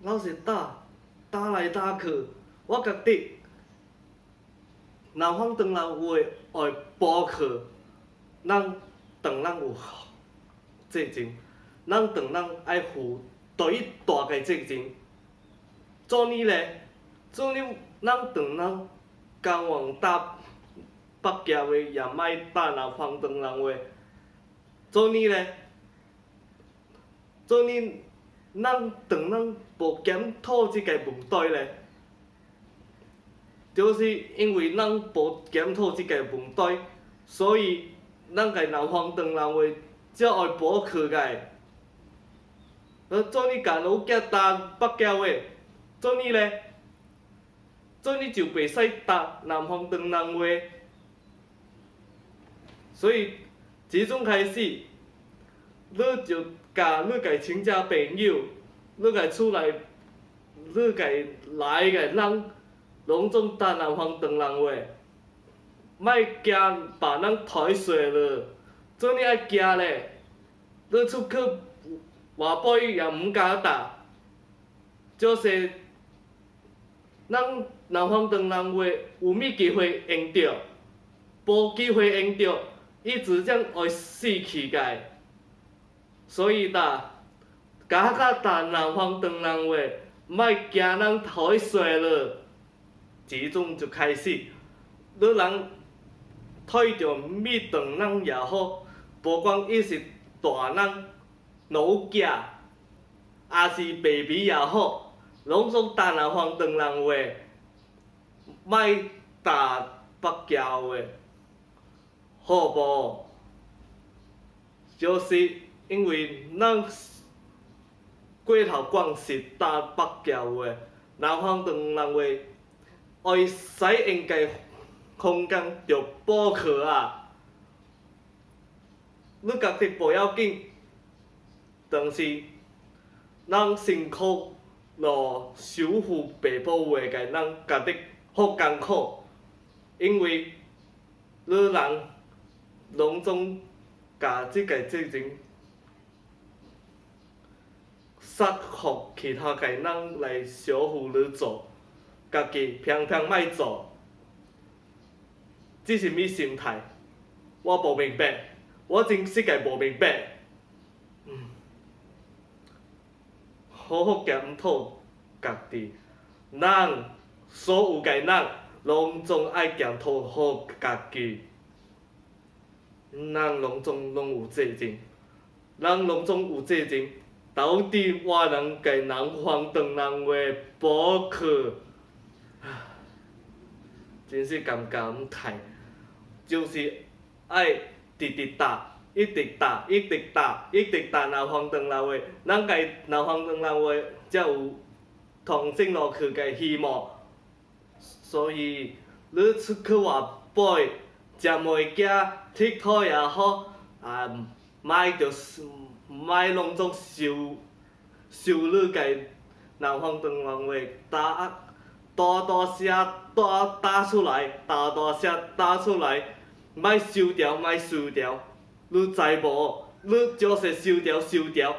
老是打，打來打去，我覺得南方唐人話愛補課，咱當咱有責任，咱當咱愛負對伊大个責任。做呢咧，做呢，咱當咱甘願打北京話，也莫打南方唐人話。做呢咧，做呢，咱當咱無檢討這个問題咧，就是因為咱無檢討這个問題，所以咱个南方唐人話才愛補課個。做你共女囝打北京話，做呢咧，做呢就袂使打南方唐人話。所以，這陣開始，你就共你个親戚朋友，你个厝內，你个來个人，攏總打南方唐人話，莫驚別人抬稅了，做你愛驚咧，你出去外背也毋敢打，就是咱南方唐人話有物機會用著？無機會用著，伊自然會死去個。所以呾，加較打南方唐人話，莫驚人抬稅了。這陣就開始，你人睇著物唐人也好，無管伊是大人、老囝，抑是 baby 也好，攏總打南方唐人話，莫打北京話，好無？就是因為咱過頭慣是打北京話，南方唐人話愛使用个空間著補課啊！你家己無要緊，但是咱辛苦囉守護白埔話个人覺得好艱苦，因為你人攏總共這个責任託予其他个人來守護你做，家己偏偏莫做，這是物心態？我無明白，我真實個無明白。好好檢討家己，人所有个人攏總愛檢討好家己。人攏總攏有責任，人攏總有責任。到底我人个南方唐人話補課，真是感覺毋態，就是愛直直打，一直打，一直打，一直打南方唐人話，咱个南方唐人話才有傳承落去个希望。所以，你出去外背食物件、𨑨迌也好，啊，莫著莫攏總受受你个南方唐人話打大大聲打打出來，大大聲打出來，莫收掉，莫收掉，你知無？你就是收掉收掉，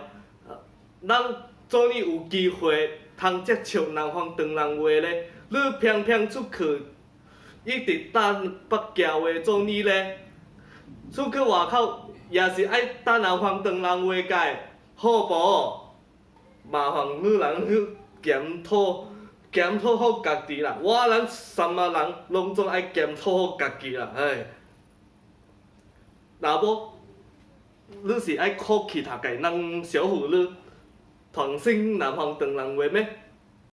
咱做你有機會通接觸南方唐人話咧，你偏偏出去一直打北京話做你咧，出去外口也是愛打南方唐人話個，好無？麻煩你人去檢討檢討好家己啦，我人啥物人攏總愛檢討好家己啦，唉。若無，你是愛靠其他個人小婦女傳承南方唐人話咩？